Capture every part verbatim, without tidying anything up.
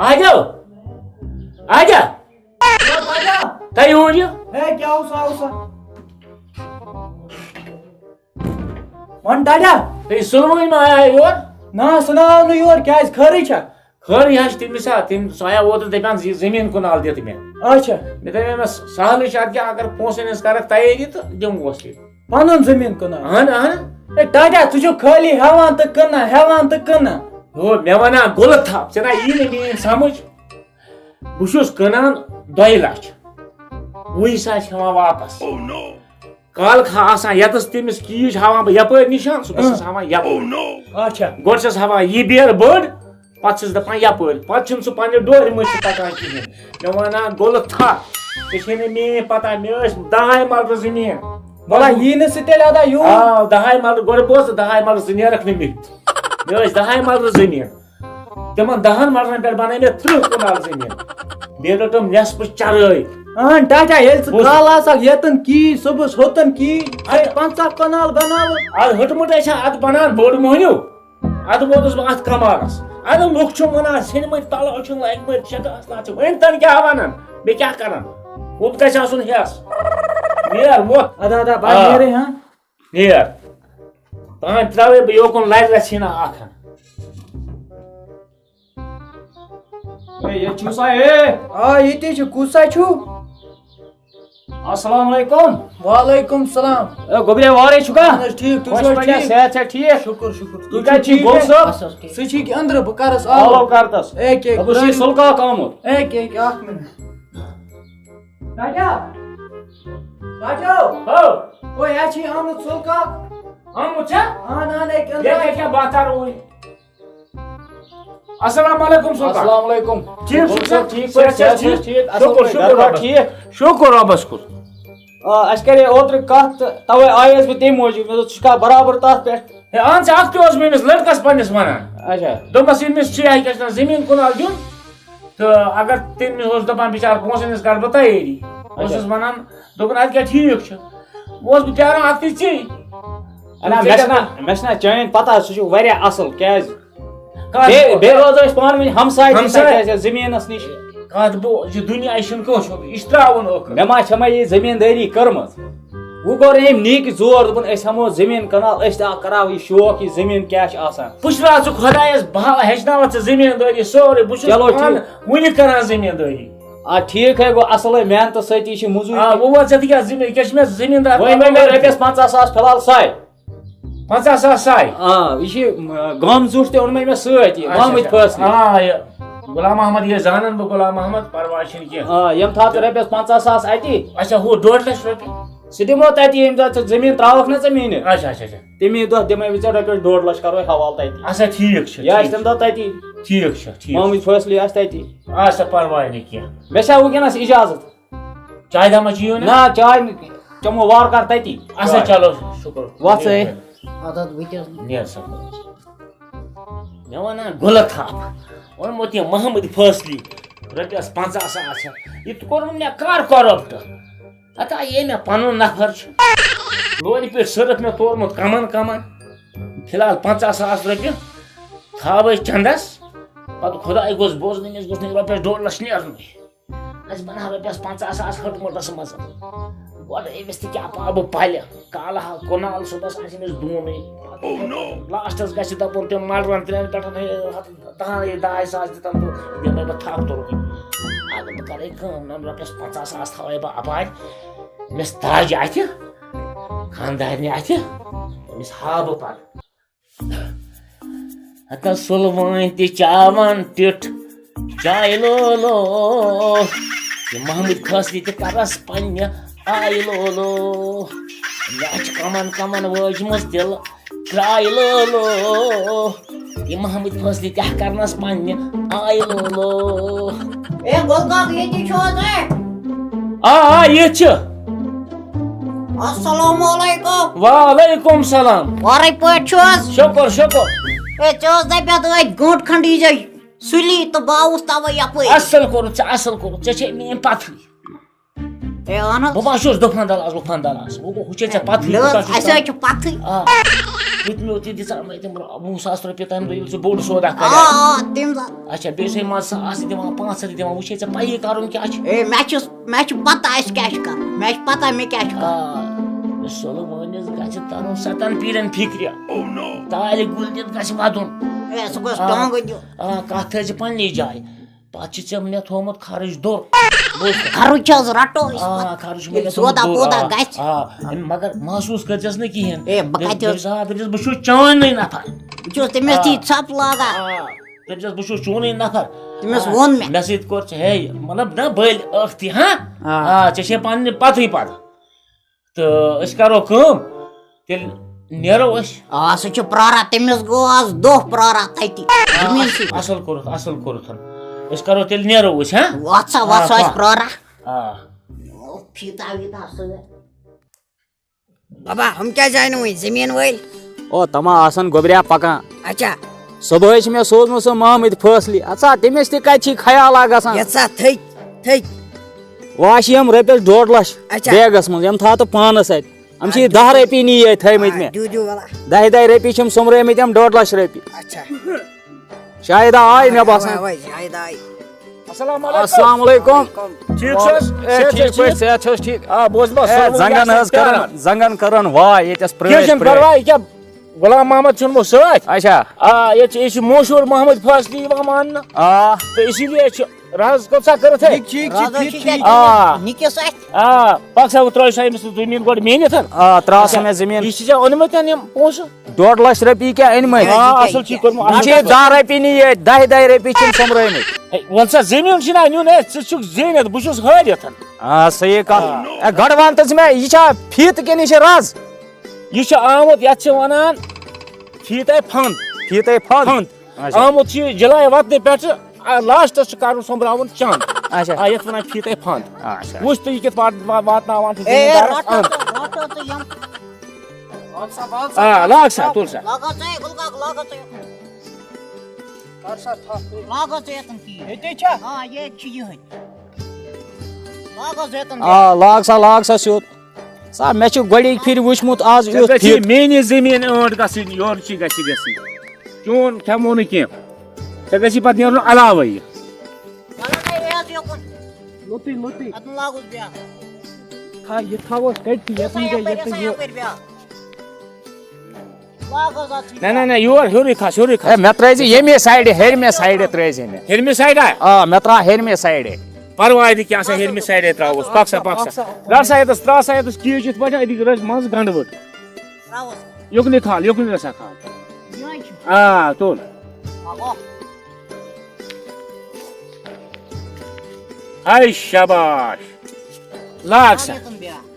آجا، آجا، تۄہہِ یوٗر یہِ؟ ہے، کیٛاہ اوس، آو سا؟ وَن ٹاٹا۔ تُہۍ سُلوٕے ما آیہِ یور؟ نہ، سُہ نہ آو نہٕ یور، کیٛازِ؟ خٲرٕے چھا؟ خٲرٕے حظ چھِ تٔمِس، آ، تٔمۍ، سُہ آیو اوترٕ دَپان زِ زٔمیٖن کُنال دِ تہٕ مےٚ۔ اچھا۔ مےٚ دَپے أمِس، سہلٕے چھُ، اَدٕ کیٛاہ، اگر پونٛسَن ہٕنٛز کَرَکھ تیٲری تہٕ دِمہوس تہِ۔ پَنُن زٔمیٖن کٕنان؟ اَہَن، اَہَن۔ ہے ٹاٹا، ژٕ چھُکھ خٲلی ہٮ۪وان تہٕ کٕنان، ہٮ۪وان تہٕ کٕنان۔ ہو، مےٚ وَنان گُلہٕ تھپھ، ژےٚ نا یی نہٕ میٛٲنۍ سَمٕجھ۔ بہٕ چھُس کٕنان دۄیہِ لَچھ، وُہہِ ساس ہٮ۪وان واپَس۔ کالہٕ کھا آسان ییٚتَس تٔمِس کیٖج ہاوان بہٕ یَپٲرۍ نِشان، صُبحَس چھَس ہاوان یَپٲرۍ۔ اچھا۔ گۄڈٕ چھَس ہاوان یہِ بیرٕ بٔڑ، پَتہٕ چھُس دَپان یَپٲرۍ، پَتہٕ چھُنہٕ سُہ پنٛنہِ ڈورِ مٔنٛزۍ تہِ پَکان کِہیٖنۍ۔ مےٚ وَنان گُلہٕ تھپھ، ژےٚ چھے نہٕ میٛٲنۍ پَتہ، مےٚ ٲسۍ دَہَے مَلرٕ زٔمیٖن۔ وَلہ یی نہٕ سُہ تیٚلہِ اَدا یور۔ آ، دَہَے مَلرٕ، گۄڈٕ بوز ژٕ، دَہَے مَلرٕ زٕ نیرَکھ نہٕ مےٚ۔ مےٚ ٲسۍ دَہَے مَلرٕ زٔمیٖن۔ تِمَن دَہَن مَلرَن پٮ۪ٹھ بَنٲے مےٚ تٕرٛہ کنال زٔمیٖن۔ بیٚیہِ رٔٹٕم نٮ۪صفہٕ چَرٲے۔ اہن ٹاٹا، ییٚلہِ ژٕ بوز۔ کالہٕ آسَکھ ییٚتَن کی، صُبحَس ہوٚتَن کی، اَدٕ پنٛژاہ کنال بَناوٕ۔ اَدٕ ہُٹمُٹَے چھا اَتھ بَنان بوٚڑ مۄہنیو؟ اَدٕ ووتُس بہٕ اَتھ کمالَس۔ اَدٕ لُکھ چھِ وَنان، سیٚنمٕتۍ تَلہٕ أچھَن لٲگمٕتۍ چھِ، اَصلَتھ چھِ۔ وۄنۍ تَن کیٛاہ وَنَن؟ بیٚیہِ کیٛاہ کَرَن؟ ہُتھ گژھِ آسُن ہٮ۪س۔ نیر ووٚتھ۔ اَدٕ، اَدٕ، بہٕ آ۔ نیرے، ہاں؟ نیر۔ تام ترٛاوے بہٕ یوکُن لَرِ رَژھِ ہنا اَکھ ہن۔ ہے، ییٚتہِ چھُو سا، ہے؟ آ، ییٚتے چھُ۔ کُس سا چھُو؟ السلام علیکم۔ وعلیکم السلام۔ اے، گوٚبریا، وارے چھُکھا؟ اہن حظ، ٹھیٖک، تُہۍ خۄش چھِو حظ پٲٹھۍ، ٹھیٖک؟ صحت چھا ٹھیٖک؟ شُکُر، شُکُر۔ یہِ تُہۍ کَتہِ چھِو چھِو گُل ٹھیٖک؟ صٲب؟ اَصٕل، ٹھیٖک۔ سُہ چھِ یہِ أنٛدرٕ، بہٕ کَرَس آلو۔ آلو کَر تَس؟ اے، کیٛاہ، دوٚپُس، یہِ کٲنٛسہِ؟ سُلکاک آمُت۔ اے، کیٛاہ، کیٛاہ، اَکھ مِنَٹ۔ ٹاٹا، ٹاٹا۔ ہو۔ اوے، یہِ چھِ آمُت سُلکاک۔ آمُت چھا؟ اہن، اہن، أکۍ أنٛدرٕ۔ یہِ کیٛاہ، کیٛاہ باتھا روٗدۍ؟ السلام علیکم سلطان۔ السلام علیکم۔ ٹھیٖک چھُکھ سا؟ ٹھیٖک صحت پٲٹھۍ، چھا صحت ٹھیٖک؟ چھا ٹھیٖک؟ اَصٕل شُکُر، پٲٹھۍ، شُکُر گرٕ بار رۄبَس۔ ٹھیٖک؟ شُکُر رۄبَس کُن۔ آ، اَسہِ کَرے اوترٕ کَتھ تہٕ تَوَے آیَس بہٕ تَمہِ موٗجوٗب۔ مےٚ دوٚپ، ژٕ چھُکھا برابر تَتھ پٮ۪ٹھ؟ ہے، اَہَن سا، اَکھ تہِ اوس مےٚ أمِس لٔڑکَس پنٛنِس وَنان۔ اچھا۔ دوٚپمَس، أمِس چھُ یہِ کیٛاہ چھِ وَنان، زٔمیٖن کُنال دیُن۔ تہٕ اگر تٔمِس اوس دَپان، بِچارٕ، پونٛسَن ہِنٛز کَرٕ بہٕ تیٲری۔ اچھا۔ اوسُس وَنان، دوٚپُن، اَدٕ کیٛاہ، ٹھیٖک چھُ۔ وۄنۍ اوسُس بہٕ پیٛاران اَکھتُے ژٕے۔ اَنا، ژٕ مےٚ کیٛاہ چھَنا، کَرٕ؟ مےٚ چھَنا چٲنۍ پَتہ، سُہ چھُ واریاہ اَصٕل۔ کیٛازِ؟ کَتھ؟ بیٚیہِ، بیٚیہِ روزو أسۍ پانہٕ ؤنۍ ہمساے تہِ، ہمساے۔ تَتہِ آسہِ زٔمیٖنَس نِش۔ کَتھ بہٕ، یہِ دُنیا، یہِ چھُنہٕ کٲنٛسہِ ہیوٚن، یہِ چھِ ترٛاوُن ٲخٕر۔ مےٚ ما چھےٚ ما یہِ زٔمیٖندٲری کٔرمٕژ؟ وۄنۍ کوٚر أمۍ نیٖکہِ زور، دوٚپُن، أسۍ ہٮ۪مو زٔمیٖن کَنال، أسۍ تہِ اَکھ کَرہاو یہِ شوق، یہِ زٔمیٖن کیٛاہ چھِ آسان۔ پُشراو ژٕ خۄدایَس، بہٕ ہا ہیٚچھناوَتھ ژٕ زٔمیٖندٲری سورُے، بہٕ چھُس چلو، پانہٕ ٹھیٖک۔ وٕنہِ کَران زٔمیٖندٲری۔ آ، ٹھیٖک ہے گوٚو، اَصٕل ہے، محنتہٕ سۭتی چھِ مٔزوٗرۍ آ، تہِ۔ وۄنۍ وَن ژٕ تہِ کیٛاہ زٔمیٖن، کیٛاہ چھِ مےٚ زٔمیٖندار وۄنۍ وۄنۍ مےٚ رۄپیَس پنٛژاہ ساس فِلحال ساے۔ پنٛژاہ ساس ساے؟ آ، یہِ چھِ، م، گامہٕ زیُٹھ تہِ اوٚن مےٚ، مےٚ سۭتۍ یہِ، اچھا، محمد اچھا۔ فٲصلہٕ۔ آ، یہِ غلام محمد، یہِ زانَن بہٕ غلام محمد، پَرواے چھُنہٕ کینٛہہ۔ آ، یِم تھاو ژٕ رۄپیَس پنٛژاہ ساس اَتی۔ اچھا، ہُہ ڈۄڈ لَچھ رۄپیہِ؟ سُہ دِمو تَتی، ییٚمہِ دۄہ ژٕ زٔمیٖن ترٛاوَکھ نہ ژٕ میٛٲنِس۔ اچھا، اچھا، اچھا۔ تَمی دۄہ دِمَے بہٕ ژےٚ رۄپیَس ڈۄڈ لَچھ، کَرو حوالہٕ تَتی۔ اچھا، ٹھیٖک چھُ، یہِ آسہِ ٹھیٖک تَمہِ دۄہ تَتی۔ ٹھیٖک چھُ، ٹھیٖک چھُ۔ محمد فٲصلہٕ آسہِ تَتی۔ آ، سا پَرواے نہٕ کینٛہہ۔ مےٚ چھا وٕنکیٚنَس اِجازت؟ چایہِ دامہ چیٚیِو نا؟ نہ، چاے نہٕ کینٛہہ۔ چٮ۪مو وارٕ کارٕ تَتی۔ اچھا، چاے۔ چلو، شُکُر۔ وَتھ سا۔ نیر سا۔ اَدٕ حظ، وٕنکیٚس۔ نیر سا۔ مےٚ وَنان گُلہٕ تھپھ، اوٚنمُت یہِ محمد فٲصلی، رۄپیَس پنٛژاہ ساس چھےٚ۔ یہِ تہِ کوٚرمُت مےٚ کَر corrupt؟ ہتا یے مےٚ پَنُن نفر چھُ، لورِ پٮ۪ٹھ صرف مےٚ تورمُت کَمَن کَمَن۔ فِلحال پنٛژاہ ساس رۄپیہِ تھاو أسۍ چَندَس، پَتہٕ خۄداے گوٚژھ بوزُن، أمِس گوٚژھ نہٕ رۄپیَس ڈۄڈ لَچھ نیرُن۔ اَسہِ بَناو رۄپیَس پنٛژاہ ساس ۂٹمٕٹَس منٛز۔ گۄڈٕ أمِس تہِ کیٛاہ پاوٕ بہٕ پَلہِ۔ کالہٕ ہا کُنال صُبحَس آسہِ أمِس دوٗنٕے۔ Oh no! لاسٹَس گژھِ دَپُن تِم مَلرَن ترٛٮ۪ن پٮ۪ٹھ ہے ہَتھ دَہَن ہے ڈاے ساس دِتَن تہٕ دِمَے بہٕ تھَپھ تُلہٕ۔ اَدٕ بہٕ کَرَے کٲم، نَم رۄپیَس پنٛژاہ ساس تھاوَے بہٕ اَپارِ۔ أمِس تاجہِ اَتھِ، خانٛدارنہِ اَتھِ، أمِس ہاوٕ بہٕ پَتہٕ۔ ہتا سُلوٲنۍ تہِ چاوان ٹِٹھ چاے لولو۔ یہِ محمد خٲصری تہِ کرس پننہِ آیہِ لولو۔ مےٚ چھِ کمن کمن وٲجمٕژ دِل کرٛاے لولو۔ یہِ محمد خٲصری تہِ کرنس پننہِ آیہِ لولو۔ اے گُلہٕ کاک، ییٚتی چھُو حظ؟ اے۔ آ، آ، ییٚتھۍ چھِ۔ السلام علیکم۔ وعلیکم سلام۔ وارٕے پٲٹھۍ چھُو حظ؟ شُکُر، شُکُر۔ اے، ژےٚ اوس دَپیٛاو تہٕ أتھۍ گٲنٛٹہٕ کھنٛڈ ییٖزیو سُلی تہٕ بہٕ آوُس تَوَے یَپٲرۍ۔ اَصٕل کوٚرُتھ ژےٚ، اَصٕل کوٚرُتھ ژےٚ، چھے میٛٲنۍ پَتھٕے۔ اے، اَہَن حظ۔ بہٕ ما چھُس دُفَن دَلاس، وُفَن دَلاس؟ وۄنۍ گوٚو، ہُہ چھے ژےٚ پَتھٕے، نہ حظ، بہٕ کَتھ چھُس اَسہِ کَران؟ حظ چھِ پَتھٕے۔ آ۔ دیُت مےٚ اوترٕ دِژ مےٚ تٔمۍ وُہ ساس رۄپیہِ تَمہِ دۄہ، ییٚلہِ ژٕ بوٚڑ سودا آ کَرکھ۔ آ تِم زَن۔ اچھا، بیٚیہِ چھُ مےٚ ساس دِوان، پانٛژھ ہَتھ دِوان، وٕچھے ژےٚ پَیی کَرُن کیٛاہ چھُ۔ اے مےٚ چھُس مےٚ چھُ پَتہ اَسہِ کیٛاہ چھُ کَرُن، مےٚ چھُ پَتہ مےٚ کیٛاہ چھُ کَرُن۔ آ، سُلہٕ وٲنِس گژھِ تَرُن سَتَن پیٖرَن فِکرِ۔ تالہِ گُلۍ دِتھ گژھِ وَدُن۔ اے سُہ گوٚژھ آ، ٹانٛگہٕ دیُن۔ آ، کَتھ تھٲے ژٕ پنٛنی جایہِ۔ پتہٕ چھِ ژےٚ مےٚ تھوٚومُت خرٕچ دوٚر۔ بوز تہٕ۔ خرٕچ حظ رٹو أسۍ آ، پتہٕ۔ خرٕچ چھُ مےٚ ییٚلہِ سودا تھوٚومُت دوٚر، پودا آ، گژھِ۔ آ، مگر محسوٗس کٔرۍزٮ۪س نہٕ کِہیٖنۍ۔ اے، بہٕ کَتہِ حظ؟ دٔپۍزِ، آ، دٔپۍزٮ۪س، بہٕ چھُس چٲنۍ نٕے نفر۔ بہٕ چھُس تٔمِس آ۔ تھی ژھۄپہٕ لاگان۔ آ، دٔپۍزٮ۪س، بہٕ چھُس چونٕے نفر۔ تٔمِس آ، ووٚن مےٚ۔ مےٚ سۭتۍ کوٚر ژےٚ، ہے، مطلب، نہ بٔلۍ ٲکھتٕے، ہاں؟ آ۔ آ، ژےٚ چھے پننہِ پتہٕے پتہ۔ تہٕ أسۍ کرو کٲم، تیٚلہِ نیرو أسۍ۔ آ، سُہ چھُ پرٛاران، تٔمِس گوٚو آز دۄہ پرٛاران تَتہِ، زٔمیٖنسٕے پٮ۪ٹھ۔ اَصٕل کوٚرُتھ، اَصٕل کوٚرُتھ۔ أسۍ کرو تیٚلہِ نیرو أسۍ، ہاں؟ وَتھ سا، آ، وَتھ سا، أسۍ پَکھ۔ پرٛاران۔ آ۔ فیٖتا ویٖتا سۭتۍ۔ بابا، ہُم کیٛازِ آے نہٕ وُنہِ زٔمیٖن وٲلۍ؟ او، تِم آسَن گوٚبریا پَکان۔ اچھا۔ صُبحٲے چھِ مےٚ سوٗزمُت سُہ محمد فٲصلی۔ اَژا، تٔمِس تہِ کَتہِ چھِ خیالا گژھان؟ یَتھ سا تھٔکۍ، تھٔکۍ۔ وۄنۍ آسہِ یِم رۄپیَس ڈۄڈ لَچھ اچھا۔ بیگَس منٛز، یِم تھاو تہٕ پانَس اَتہِ۔ یِم چھِ آ، یہِ دَہ رۄپیہِ نِیہِ ییٚتہِ تھٲیمٕتۍ آ، مےٚ۔ دیو، دیو وَلا۔ دَہہِ دَہہِ رۄپیہِ چھِم سوٚمرٲومٕتۍ یِم ڈۄڈ لَچھ رۄپیہِ۔ اچھا۔ شاید آے مےٚ باسان۔ اَوَے، اَوَے، شاید آے۔ السلام علیکم۔ السلام علیکم۔ ٹھیٖک چھُ حظ؟ اے، صحت چھا ٹھیٖک پٲٹھۍ، ٹھیٖک؟ صحت چھا حظ ٹھیٖک؟ آ، بہٕ اوسُس بہٕ اے، اوسُس زنٛگن یَتھ حظ سۭتۍ کران، پیاران۔ زنٛگن کران واے ییٚتٮ۪س کینٛہہ پرٛٲرۍ چھُنہٕ پرٛٲرۍ۔ پرواے، یہِ کیٛاہ غلام محمد چھُنہٕ مےٚ سۭتۍ؟ اچھا۔ آ، ییٚتہِ چھِ، یہِ چھِ مشہوٗر محمد فاصلی یِوان ماننہٕ۔ آ۔ تہٕ اسی لیے چھُ راز کٔژ سا کٔرٕتھ ہے؟ ٹھیٖک، ٹھیٖک، ٹھیٖک، رازا ٹھیٖک، چھُ ٹھیٖک۔ کیٛاہ آ۔ نِکِس اَتھِ؟ آ، پَکھ سا، وۄنۍ ترٛٲوِو سا أمِس زٔمیٖن گۄڈٕ میٖنِتھ۔ آ، ترٛاو سا اچھا، مےٚ زٔمیٖن۔ یہِ چھِ ژےٚ اوٚنمُت یِم پونٛسہٕ؟ ڈۄڈ لَچھ رۄپیہِ کیٛاہ أنۍ مٕتۍ؟ آ، اَصٕل چھِ کوٚرمُت، یِم اَصٕل چھِ چھِ۔ دَہ رۄپیہِ نِیہِ ییٚتہِ، دَہہِ دَہہِ رۄپیہِ چھِ یِم سوٚمرٲومٕتۍ۔ ہے، وَلہٕ سا، زٔمیٖن چھِنہ نیُن، ہے، ژٕ چھُکھ زیٖنِتھ، بہٕ چھُس ہٲرِتھ۔ آ، صحیح کَتھ۔ آ۔ اے، گۄڈٕ وَن تہٕ ژٕ مےٚ، یہِ چھا فیٖتہٕ کِنہٕ یہِ چھِ رَز؟ یہِ چھُ آمُت، یَتھ چھِ وَنان فیٖتے پھنٛد۔ فیٖتے پھنٛد؟ پھنٛد۔ اچھا۔ آمُت چھُ یہِ جُلاے وَتنہٕ پٮ۪ٹھٕ، آ، لاسٹَس چھُ کَرُن سوٚمبراوُن چَنٛد۔ اچھا۔ آ، یَتھ وَنان فیٖتے پھنٛد۔ اچھا۔ وٕچھ تہٕ یہِ کِتھ پٲٹھۍ وا-، واتناوان چھُ اے، اے، زٔمیٖندارَس رَٹھ اَنٛد۔ ژٕ، رَٹھ ژٕ یِم۔ آ، لاگ سا، تُل سا۔ لاگو ژٕ، گُلہٕ کاک، لاگو ژٕ یَتھ۔ کر سا تھپھ۔ لاگو ژٕ یَتَن تیٖر۔ ییٚتے چھا؟ آ، ییٚتہِ چھُ یِہوٚے۔ لاگو ژٕ یَتَن آ، لاگ سا، لاگ سا سیوٚد۔ سا، مےٚ چھُ گۄڈٕنِچ پھِرِ وٕچھمُت آز ژےٚ یُتھ گژھی فِت۔ میٛٲنی زٔمیٖن ٲنٛٹ گژھٕنۍ، یورٕ چی گژھِ گژھٕنۍ۔ چون کھٮ۪مو نہٕ کینٛہہ۔ ژےٚ گژھی پَتہٕ نیرُن علاوَے یہِ۔ وَلہٕ تۄہہِ یہِ حظ یوکُن۔ لوٚتُے، لوٚتُے۔ اَتھ لاگُس بیٛاکھ۔ تھا-، یہِ تھاووس کٔڑتھٕے، یَتھ یہِ منٛز گٔے، یَتھ یَپٲرۍ، یہِ یہِ۔ لاگ حظ اَتھ یہِ۔ نہ، نہ، نہ، یور، ہیوٚرُے کھس، ہیوٚرُے کھس۔ ہے، مےٚ ترٛٲیزِ ییٚمے سایڈٕ، ہیٚرمہِ سایڈٕ ترٛٲیزِ مےٚ۔ ہیٚرمہِ سایڈٕ ہا؟ آ، مےٚ ترٛاو ہیٚرمہِ سایڈٕ۔ پرواے نہٕ کینٛہہ، سا ہیٚرمہِ سایڈے ترٛاووس۔ پَک سا، پَک سا۔ رَٹ سا ییٚتَس، ترٛاو سا ییٚتَس کیٖچ یِتھ پٲٹھۍ، أتی رَچھ منٛز گنٛڈٕ ؤٹ۔ ترٛاوُس۔ یُکنُے کھال، یُکنُے رَچھ سا کھال۔ یِہوٚے چھُ۔ آ، تُل۔ اَوا۔ ہاے شاباش۔ لاگ سا۔ یَتَن بیٛاکھ۔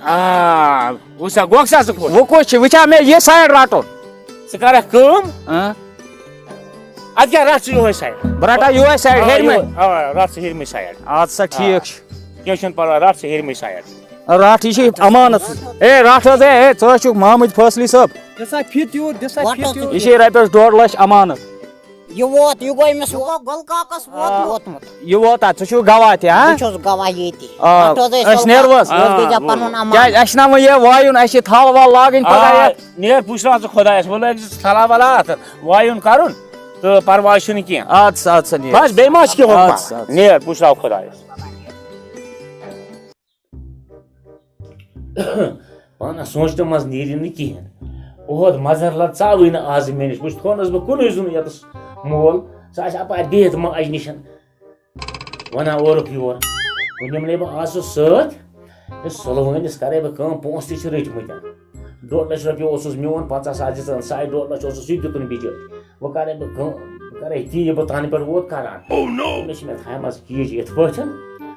آ، وٕچھ سا، گوٚکھ سا ژٕ خۄش؟ وۄنۍ کُس چھُ؟ وٕچھا مےٚ یہِ سایڈ رَٹُن؟ ژٕ کَرَکھ کٲم۔ اۭں۔ اَدٕ کیٛاہ، رَٹ ژٕ یِہوٚے سایڈ۔ بہٕ رَٹا یِہوٚے سایڈ، آ، ہیٚرمہِ؟ یِہوٚے، آ، رَٹ ژٕ ہیٚرمہِ سایڈ۔ اَدٕ سا، ٹھیٖک چھُ۔ کینٛہہ چھُنہٕ پَرواے، رَٹ ژٕ ہیٚرمہِ سایڈ۔ رَٹ، یہِ چھِ اَمانَت۔ اے، رَٹ حظ، اے، اے، ژٕ حظ چھُکھ محمد فٲصلی صٲب۔ دِ سا فِت یوٗر، دِ سا فِت یوٗر۔ یہِ چھِ رۄپیَس ڈۄڈ لَچھ اَمانَت۔ یہِ ووت، یہِ گوٚو أمِس ووت، گُلہٕ کاکَس ووت آ۔ ووتمُت۔ یہِ ووت اَتھ، ژٕ چھُکھ گواہ تہِ، ہا؟ بہٕ چھُس گواہ ییٚتی۔ آ، اَتھ حظ ٲسۍ أسۍ نیرو حظ؟ یہِ حظ گٔے زِ پَنُن اَمان۔ کیٛازِ اَسہِ چھِنہ وۄنۍ یہِ وایُن، اَسہِ چھِ تھل ول لاگٕنۍ آ، پَگاہ یَتھ۔ نیر پُشراو ژٕ خۄدایَس، وۄنۍ لٲگۍ زِ ژٕ تھلا ولا اَتھ وایُن کَرُن تہٕ پَرواے چھُنہٕ کینٛہہ۔ اَدٕ سا، اَدٕ سا، نیر۔ بَس، بیٚیہِ ما چھِ کینٛہہ اَدٕ حُکما؟ سا، اَدٕ سا۔ نیر پُشراو خۄدایَس۔ پانَس سونٛچنہٕ منٛز نیرِ نہٕ کِہیٖنۍ۔ اوہد مظہر لَل ژاوٕے نہٕ آزٕ مےٚ نِش۔ وٕچھ، تھوٚونَس بہٕ کُنُے زوٚن یَتَس مول۔ سُہ آسہِ اَپارِ بِہِتھ ماجہِ نِش، وَنان اورُکھ یور۔ وۄنۍ نِمہٕ نے بہٕ آز سُہ سۭتۍ۔ ہے، سۄلہٕ وٲنِس کَرَے بہٕ کٲم، پونٛسہٕ تہِ چھِ رٔٹۍمٕتۍ۔ ڈۄڈ لَچھ رۄپیہِ اوسُس میون، پنٛژاہ ساس دِژٕن، ساے ڈۄڈ لَچھ اوسُس، سُہ تہِ دیُتُن بِچٲرۍ۔ وۄنۍ کَرَے بہٕ کٲم، بہٕ کَرَے تی، یہِ بہٕ تَنہٕ پٮ۪ٹھ ووت کَران۔ Oh no! أمِس چھِ مےٚ تھایمَژٕ کیٖچ یِتھ پٲٹھۍ،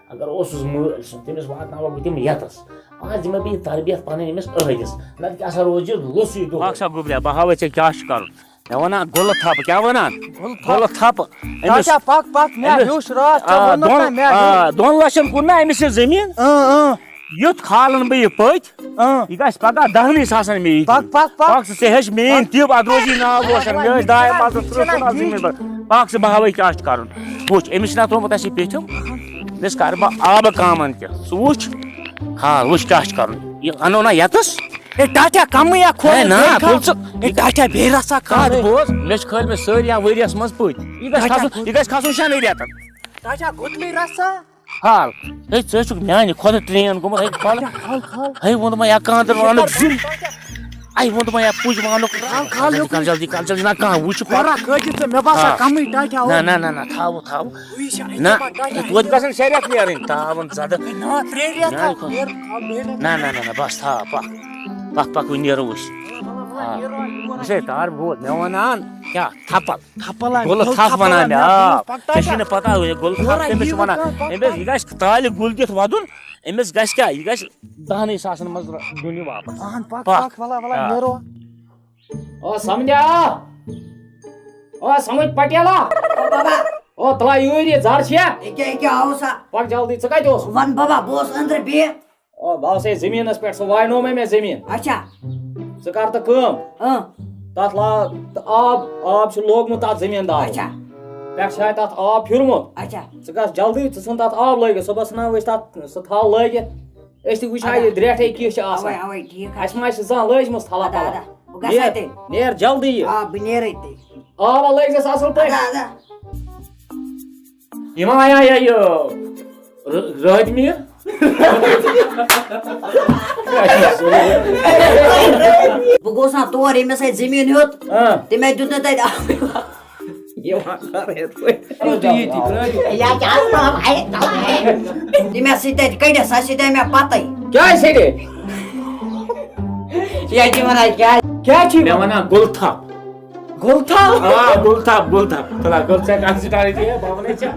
اگر اوسُس مٲلۍ سُنٛد، تٔمِس واتناوَکھ بہٕ تِم یَتَس۔ آز دِمَے بہٕ یہِ تربیت پَنٕنۍ أمِس أہٕنٛدِس، نَتہٕ کیٛاہ سا روزِ لوٚسٕے دۄہَے۔ اَکھ سا گوٚبریا، بہٕ ہاوَے ژےٚ کیٛاہ چھُ کَرُن۔ مےٚ وَنان گُلہٕ تھَپہٕ، کیٛاہ وَنان؟ گُلہٕ تھَپہٕ۔ گُلہٕ تھَپہٕ۔ أمِس، اچھا، پَک، پَک، مےٚ أمِس، ہیوٚچھ راتھ، ژےٚ آ، ووٚنُتھ دۄن، نہ مےٚ آ، ہیوٚچھ۔ دۄن لَچھَن کوٚر نا أمِس یہِ زٔمیٖن؟ اۭں، اۭں۔ یُتھ کھالَن بہٕ یہِ پٔتۍ، اۭں۔ یہِ گژھِ پَگاہ دَہنٕے ساسَن مےٚ یہِ پَک، دیُن۔ پَک، پَک۔ پَک ژٕ، ژےٚ ہیٚچھ میٛٲنۍ پَک۔ تِب، اَتھ روزی ناو روشَن۔ مےٚ ٲسۍ داے پَتہٕ تٕرٛہ کُنَتھ زٔمیٖن پَتہٕ۔ پَک ژٕ، بہٕ ہاوَے کیٛاہ چھُ کَرُن۔ وٕچھ، أمِس چھِنہ تھوٚومُت اَسہِ یہِ پیٚٹھِم؟ أمِس کَرٕ بہٕ آبہٕ کامَن تہِ۔ ژٕ وٕچھ، کھال، وٕچھ کیٛاہ چھُ کَرُن۔ یہِ اَنو نہ یَتَس، ہے ٹاٹھا کمٕے یا کھول ہے نا، بیٚیہِ کھال۔ کھول ژٕ۔ ہے ٹاٹھا بیٚیہِ رژھا کھال۔ کتھ بوز، مےٚ چھِ کھٲلمٕتۍ سٲری یا ؤریس منٛز پٔتۍ۔ یہِ گژھِ ٹاٹھا کھسُن، کھول۔ یہِ گژھِ کھسُن شٮ۪نٕے رٮ۪تن۔ ٹاٹھا گوٚتمٕے رژھا۔ حال۔ ہے، ژٕ حظ چھُکھ میانہِ کھۄتہٕ ٹرین گوٚمُت۔ ہے، کھال۔ ٹاٹھا کھال، کھال۔ ہے، ووٚن دوٚپمَے یا کانٛدر وانُک زِل۔ ہے، ووٚن دوٚپمَے یا پُج وانُک۔ کھال، کھال، کھال جلدی، کھال جلدی، نہ کانٛہہ وٕچھِ پتہٕ۔ کھٲلِتھ ژٕ، مےٚ باسان آ۔ کمٕے ٹاٹھا نہ، اوس۔ نہ، نہ، نہ، تھاوو، تھاوو۔ وٕے چھا، نہ، ٹاٹھا۔ توتہِ گژھن شےٚ رٮ۪تھ نیرٕنۍ، تھاوُن زیادٕ۔ نہ، ترٛےٚ رٮ۪تھ میانہِ تھاو، کھۄتہٕ۔ نیر، کھال، نیر۔ نہ، نہ، نہ، نہ، بس تھاو، پکھ۔ پکھ، پکھ، وۄنۍ نیرو أسۍ۔ آ۔ وٕچھ ہے، تار بوز، مےٚ وَنان، کیٛاہ، تھپل۔ تھپل ہا، گُلہٕ گُلہٕ تھپھ تھپل وَنان ہا، مےٚ، مےٚ آ۔ ووٚنمَس، پکھ ژےٚ چھُے تھپل۔ نہٕ پتہ، یہِ گُلہٕ تھپھ یورٕ کٔمِس یی چھِ وَنان؟ وۄنۍ کانٛہہ، پکھ أمِس، پکھ۔ یہِ گژھِ تالہِ گُل دِتھ وَدُن، أمِس گژھِ کیٛاہ؟ یہِ گژھِ دَہنٕے ساسَن منٛز دیُن یہِ واپس۔ اہن، پکھ، پکھ۔ پکھ، وَلا، وَلا، آ۔ نیرو۔ او سمجھا؟ او سمجھ پٹیلا؟ او بابا۔ او تلا یوٗرۍ یہِ زر چھےٚ؟ ییٚکیٛاہ، ییٚکیٛاہ آو سا۔ پکھ جلدی، ژٕ کتہِ اوسُکھ؟ ون بابا، بہٕ اوسُس أنٛدرٕ بِہِتھ۔ او بہٕ اوسَے زٔمیٖنس پٮ۪ٹھ، سُہ واینومَے مےٚ زٔمیٖن۔ اچھا۔ ژٕ کر تہٕ کٲم۔ اۭں۔ تتھ لا، تہٕ آب، آب چھُ لوگمُت تتھ زٔمیٖندارس۔ اچھا۔ پٮ۪ٹھٕ چھُ تتھ آب پھیوٗرمُت۔ اچھا۔ ژٕ گژھ جلدی، ژٕ ژھٕن تتھ آب لٲگِتھ، صُبحس ژھٕنو أسۍ تتھ، سُہ تھل لٲگِتھ۔ أسۍ تہِ وٕچھو اَدا۔ یہِ درٛٮ۪ٹھے کِژھ چھِ آسان۔ اَوَے، اَوَے، ٹھیٖک حظ اَسہِ چھُ۔ ما آسہِ زانٛہہ لٲجمٕژ تھَلَہ اَدا، پَلَو۔ اَدا۔ بہٕ گژھٕ نیر، اَتہِ۔ نیر جلدی یہِ۔ آ، بہٕ نیرٕ أتی۔ آ، وۄنۍ لٲگۍ زٮ۪س اَصٕل پٲٹھۍ۔ اَدا، اَدا۔ یہِ ما آیا یہِ، یہِ، رٲ-، رٲتۍ میٖر؟ بہٕ گوٚوُس نا تور، ییٚمِس اَتہِ زٔمیٖن ہیوٚت، آ۔ تٔمۍ دیُت نہٕ تَتہِ آبٕے۔ یہِ وَن کَر یِتھ پٲٹھۍ۔ تُہۍ ییٚتی پرٛٲرِو۔ یا کیٛاہ حظ وَنان؟ اَے، تَلہٕ۔ یہِ مےٚ سۭتۍ تَتہِ کٔڑِتھ، سۄ چھِ تَتہِ مےٚ پَتَے۔ کیٛازِ ژھٕنِتھ؟ یہِ حظ چھِ وَنان کیٛاہ؟ کیٛاہ چھِ مےٚ وَنان؟ گُلہٕ تھَپھ۔ گُلہٕ تھَپھ؟ آ، گُلہٕ تھَپھ، گُلہٕ تھَپھ۔ تَلہٕ، گُلہٕ ژےٚ کَتھ سۭتۍ آیہِ تہِ، بہٕ وَنَے ژےٚ۔